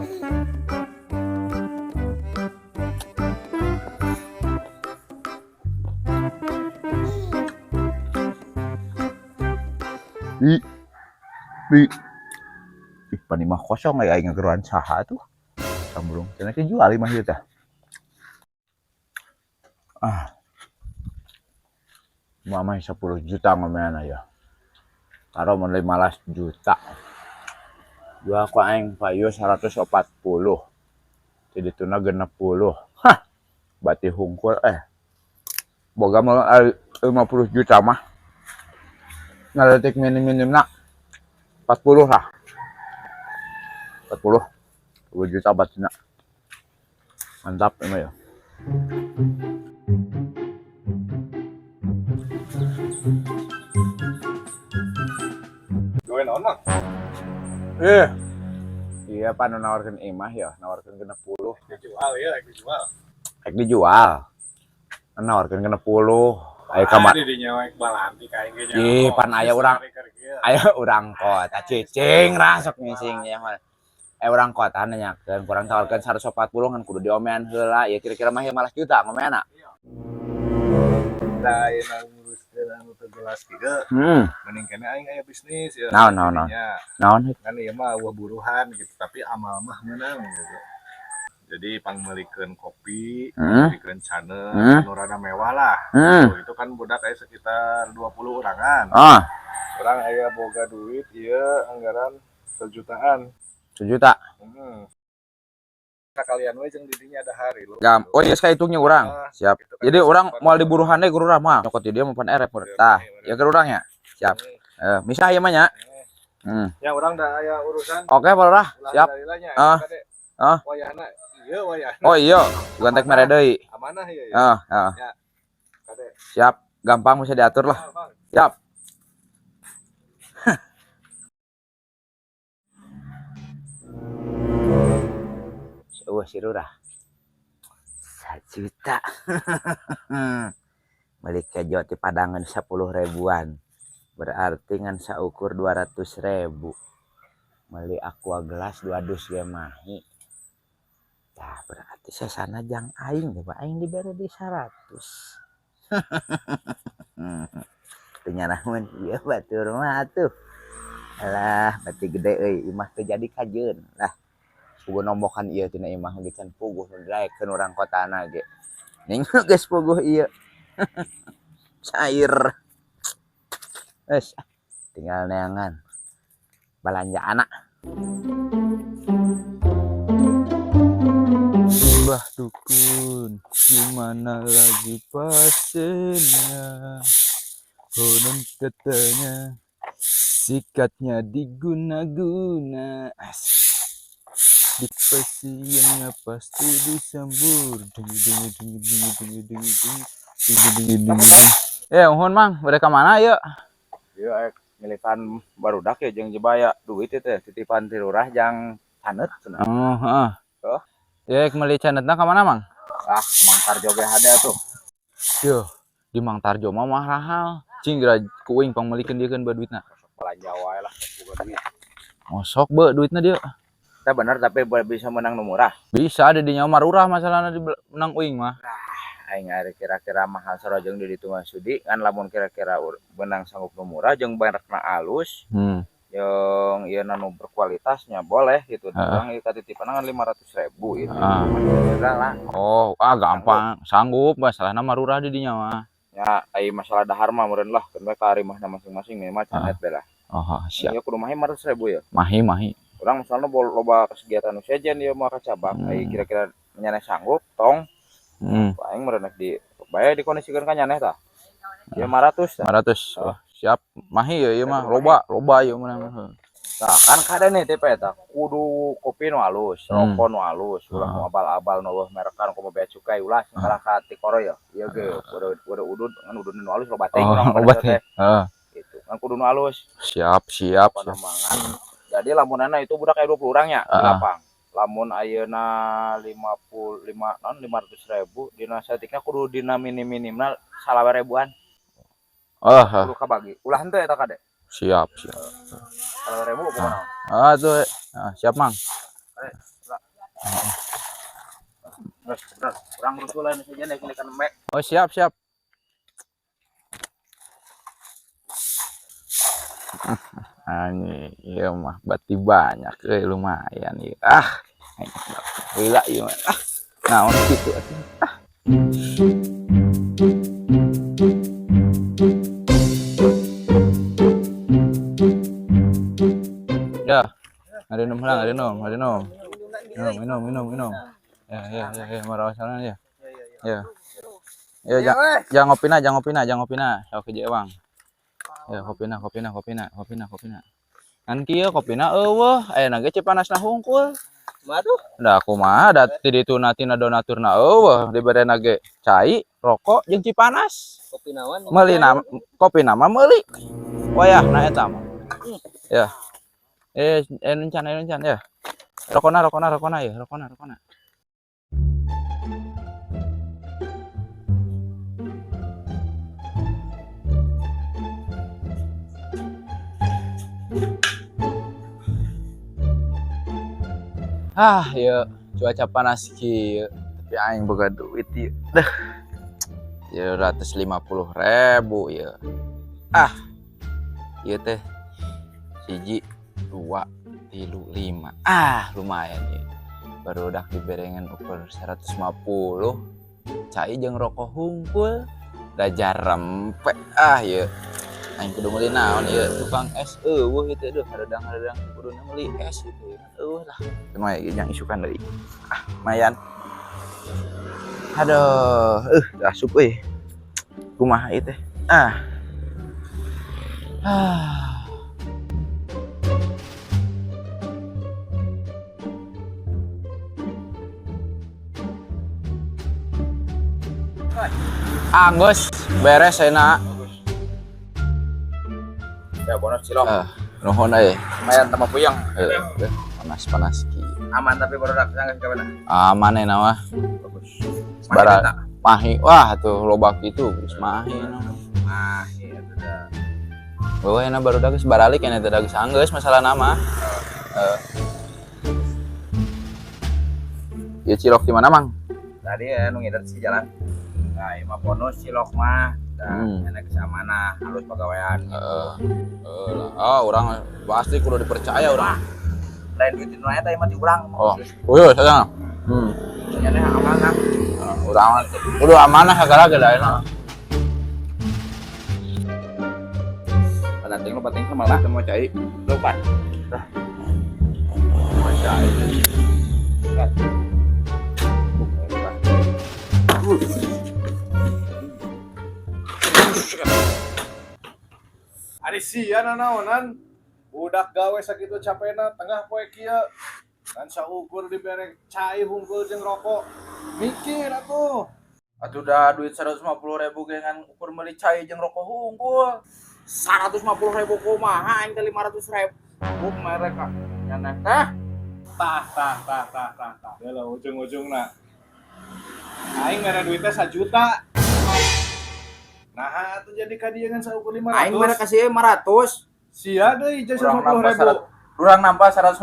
Ih, ih, ih, pan imah kosong aya aing ngageroan saha tuh. Sambrung cenah dijual imah ieu teh. Ah. Mama 10 juta ngomeana ya. Karo mun 15 juta. Jual ku aing payu 140. Ti dituna 60. Hah. Bati hungkul eh. Boga mah 50 juta mah. Ngaletik minim-minimna 40 lah. 40. 2 juta batina. Mantap emang ya. Gawe naon, Mang? Eh. Iya, Pak, nu nawarkeun imah ya, nawarkeun 60. Dijual ya, rek dijual. Rek dijual. Nawarkeun 60. Aya kamar. Di dinya we balanti ka aing ge nya. Ih, pan aya urang. Aya urang kota cicing lah sok ngising ya mah. Urang kota nanyakeun, kurang tawarkeun 140 ngan kudu diomean heula. Ya kira-kira mah 15 juta ngomeana. Da ayeuna nguruskeun anu teu jelas kieu. Mending keneh aing aya bisnis ya. Naon naon naon. Naon? Kan ieu mah eueuh buruhan gitu, tapi amal mah meunang gitu. Jadi pangmeulikeun kopi, meulikeun channel, anu rada mewah lah. Itu kan budak aya sekitar 20 orangan. Urang aya boga duit ieu anggaran sejutaan. Sejuta? Nah, kalian we jeung didinya ada hari lu. Gam. Oh iya, sekali hitungnya urang. Siap. Gitu kan Jadi urang bisa moal diburuhan deui ku urang mah. Nyokot di dia mah pan erep urang. Tah, ya ke urang ya. Siap. Misah ieu mah nya. Ya urang da aya urusan. Oke, Pak Lurah. Siap. Alhamdulillahnya, Wayahna, iya wayahna. Oh iya, bukan tek mere deui. Amanah iya ya. Ah. Ya. Kade. Siap, gampang bisa diatur lah. Siap. Wah, si Lurah. 1 juta. Beli kejo di Padangan 10 ribuan. Berarti ngan saukur 200.000. Beli aqua gelas 2 dus ge mahi. Tah, berarti sesana jang aing deh, Pak. Aing dibere di 100. Teu nyanaheun ieu batur mah atuh. Alah, berarti gede euy, imah teu jadi kajeun. Lah, puguh nombokan ieu tina imah ge can puguh nu didaekeun urang kotana ge. Ning geus puguh ieu. Cair. Geus, tinggal neangan balanja anak. Mbah dukun, gimana lagi pasiennya? Konon katanya sikatnya diguna-guna. Asik. Di pasiennya pasti disambur. Dengi dengi dengi dengi dengi dengi dengi dengi dengi dengi. Uhun Mang, bade ka mana ieu? Ieu ek milikan barudak ya jeung jebaya duit ieu teh titipan ti lurah jang canet cenah. Oh, heeh. Tuh. Ya, ek meuli canetna ka mana, Mang? Ah, Mang Tarjo ge hade atuh. Yuh, di Mang Tarjo mah mahal. Cing geura ku uing pangmeulikeun dia keun bae duitna. Sok belanja wae lah boga duit. Mosok be duitna dia. Teh bener tapi bisa menang nu murah. Bisa ada di nyawa marurah masalahna di menang uing mah. Nah, aing ari kira-kira mahal sarojeng di ditu mah sudi ngan lamun kira-kira benang sanggup nu murah jeung merekna alus. Jeung ieu nu berkualitasnya boleh gitu. Heeh. Urang ieu katitipan ngan 500.000 gitu. Heeh. Kira lah. Oh, gampang. Sanggup masalahna marurah di dinya mah. Ya, ai masalah dahar mah meureun lah, keun we ka rimahna masing-masing minimal canet be lah. Oh, siap. Ieu kudu mahi 500.000 ya. Mahi, mahi. Urang misalnya loba kegiatan nu sejen ieu mah kacabak, ai kira-kira nyaneh sanggup tong. Aing meureun di bae dikondisikeun ka nyaneh tah. Ieu 500 tah. 500. Oh, siap. Mahi ya ieu mah loba, loba ieu mah. Tah kan kada nih tipe eta kudu kopi nu alus, rokok nu alus, ulah nu abal-abal nu eueuh merekan kumaha bea cukai ulah sing kalah ka tikoro ya. Ieu ge udah udud ngan udud nu alus loba teuing Oh, urang loba pada teh. teuing. Heeh. Gitu. Ngan kudu nu alus. Siap, siap, Pokona siap. mah ngan. Jadi lamunana itu budak aya 20 orang nya di lapang. Lamun ayeuna lima puluh lima, non, 500.000 dina saeutikna kudu dina minim-minimna salawe ribuan. Kudu kabagi. Ulah henteu eta kade. Siap, siap. Salawe ribu pokona. Ah, tuh. Ah, siap, Mang. Lah. Terus, terus, kurang rusulan saja nih kan embe. Oh, siap, siap. Anjing, ieu mah bati banyak euy, lumayan ieu. Ah, heula ieu mah. Ah, naon kitu atuh. Ah. Ya, ngarinum heula, ngarinum, ngarinum. Minum, minum, minum, minum. Ya, ya, ya, ya, marah sana ya. Ya. Ya, jangan ngopina, jangan ngopina, jangan ngopina. Sok hiji ewang. Ya, kopina, kopina, kopina, kopina, kopina. Kan kieu kopina eueuh, aya ge Cipanasna hungkul. Waduh. Da kumaha da ti dituna tina donaturna eueuh, diberena ge cai, rokok jeung Cipanas. Kopi naon? Meuli na kopi nama meuli. Wayahna eta mah. Ya. Encan, encan ya. Rokona, rokona, rokona ya, rokona, rokona. Ah, ya cuaca panas kieu, tapi aing boga duit ieu. Deh. Ya 150.000 ya. Ah. Ieu teh 1, 2, 3, 5. Ah, lumayan ya. Baru udah diberengan ukur 150. Cai jeung rokok hungkul. Da jarempe. Ah, ieu. Aing kudu meuli naon ieu, tukang es eueuh ieu teh, duh hareudang-hareudang kuduna meuli es gitu ya. Eueuh lah. Lumayan ieu jang isukan deui. Ah, lumayan. Aduh, asup euy. Kumaha ieu teh? Ah. Ah. Anggus beres enak. Ya bonus cilok. Nuhun euy. Lumayan tambah puyeng. Panas-panas kieu. Aman tapi baru dak geus kapan? Aman enak mah. Bagus. Bara mahi. Wah tuh loba kitu geus mahi no. Mahi atuh da. Eueuh enak baru geus baralik enak teh geus anggeus masalah nama. Heeh. Ieu cilok di mana, Mang? Tadi nu ngider si jalan. Nah, ieu mah bonus cilok mah. Enak geus amanah, halus pagawean. Heeh. Heeh lah. Ah, urang pasti kudu dipercaya urang. Lain duit nu eta ieu mah ti urang. Oh, uyuh sayang. Nya amanah. Urang kudu amanah segala ge da enak. Penting lu penting sama lah mau cai. Lupa. Dah. Mau cai. Ari sia nanaonan budak gawe sakitu capena tengah poe kieu kan saukur dibere cai hungkul jeung rokok mikir atuh. Atuh da duit 150.000 ge ngan ukur meuli cai jeung rokok hungkul. 150.000 kumaha aing teh 500.000 mereka nyaneh teh. Tah tah tah tah tah tah. Geula ujung-ujungna aing mere duitnya 1 juta. Nah, atuh jadi ka dieu ngan saukur 500. Aing mere kasih 500. Sia deui jeung 150.000. Urang nambah 150.000.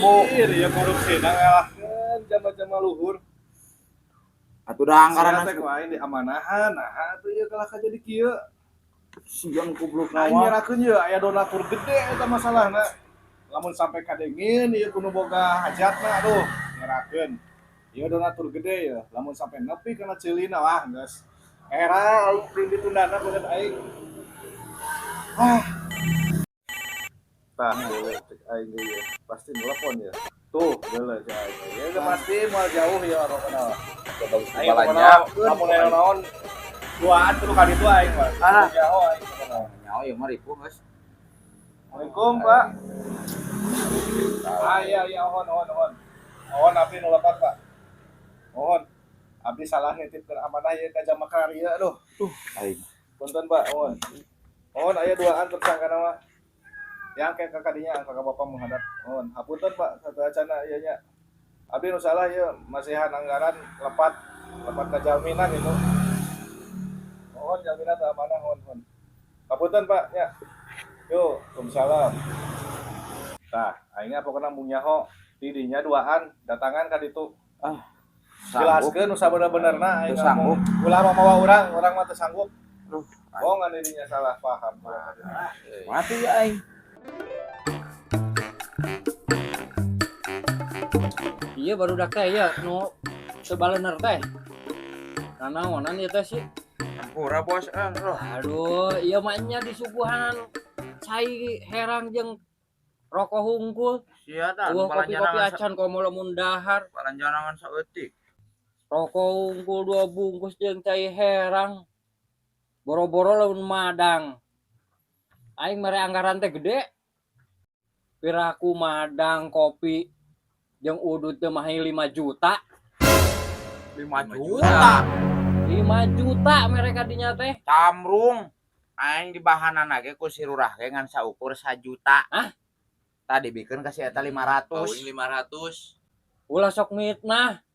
Anjir, ya korupsi na ngalahkeun jama-jama luhur. Atuh da anggaran teh ku aing di amanahan, nah atuh ieu kalah ka jadi kieu. Sian goblok Aing nyerakeun ieu aya donatur gede eta masalahna. Lamun sampai kadengin ieu kudu boga hajatna aduh nyerakeun. Ieu donatur gede ya, lamun sampai nepi kana ceulina wah geus. Era lain ditundana beungeut aing. Ah. Tah, dewe cek aing deui ya. Pasti nelpon ya. Tuh, deuleu cek aing. Ya udah pasti moal jauh ya pokona. Aing pokona lamun aya naon duaan kudu ka ditu aing mah. Ah. Jauh aing pokona. Nyaho ieu mah ripuh geus. Assalamualaikum, Pak. Ah iya iya ohon ohon ohon. Ohon abdi nu lepat, Pak. Ohon. Abdi salah nitipkeun amanah ieu ka jama karya aduh. Tuh, aing. Punten, Pak, ohon. Ohon aya duaan tersangka nama. Yang kayak kakak dinya kakak bapak menghadap. Mohon, hapunten Pak, satu acana ieu nya. Abdi nu salah ieu masihan anggaran lepat lepat ka jaminan itu. Mohon jaminan teh amanah mohon mohon. Hapunten Pak nya. Yo, waalaikumsalam. Tah, aingna pokona mung nyaho. Didinya duaan datangan ka ditu. Sanggup. Jelaskeun nu sabener-benerna aing Teu sanggup. ngomong. Ulah mah mawa urang, urang mah teu sanggup. Aduh. Bohongan didinya salah paham. Mati ya aing. Iya baru dak teh ya nu sebalener teh. Nanaonan ieu teh sih. Hampura bos, roh. Aduh, ieu mah nya disuguhan cai herang jeung rokok hungkul. Sia tah, Eueuh kopi-kopi acan komo lamun dahar. Balanjangan saeutik. Rokok hungkul 2 bungkus jeung cai herang. Boro-boro lamun madang. Aing mere anggaran teh gede. Piraku madang kopi jeung udut teh mah 5 juta. 5 juta. 5 juta mereka dinya teh. Camrung. Aing dibahanan ge ku si lurah ge ngan saukur 1 juta. Hah? Tadi bikeun ka si eta 500. 500. Ulah sok mitnah.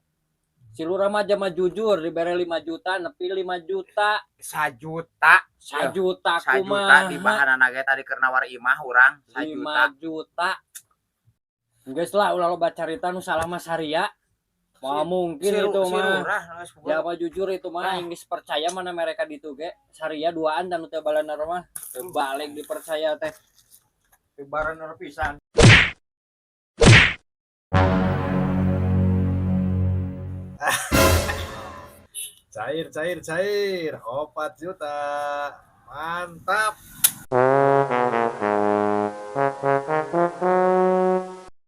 Si lurah mah jama jujur dibere 5 juta nepi 5 juta. 1 juta. 1 juta 1 juta kumaha? dibahanan ge tadi keur nawar imah urang 1 juta. 5 juta. Geus lah ulah loba carita nu salah mah saria. Moal mungkin itu Si mah. lurah geus boga. Ya apa jujur itu mah aing geus percaya mana mereka ditu ge. Saria duaan dan nu teu balener mah. Teu balik dipercaya teh. Teu barener pisan. Cair, cair, cair. 4 juta. Mantap.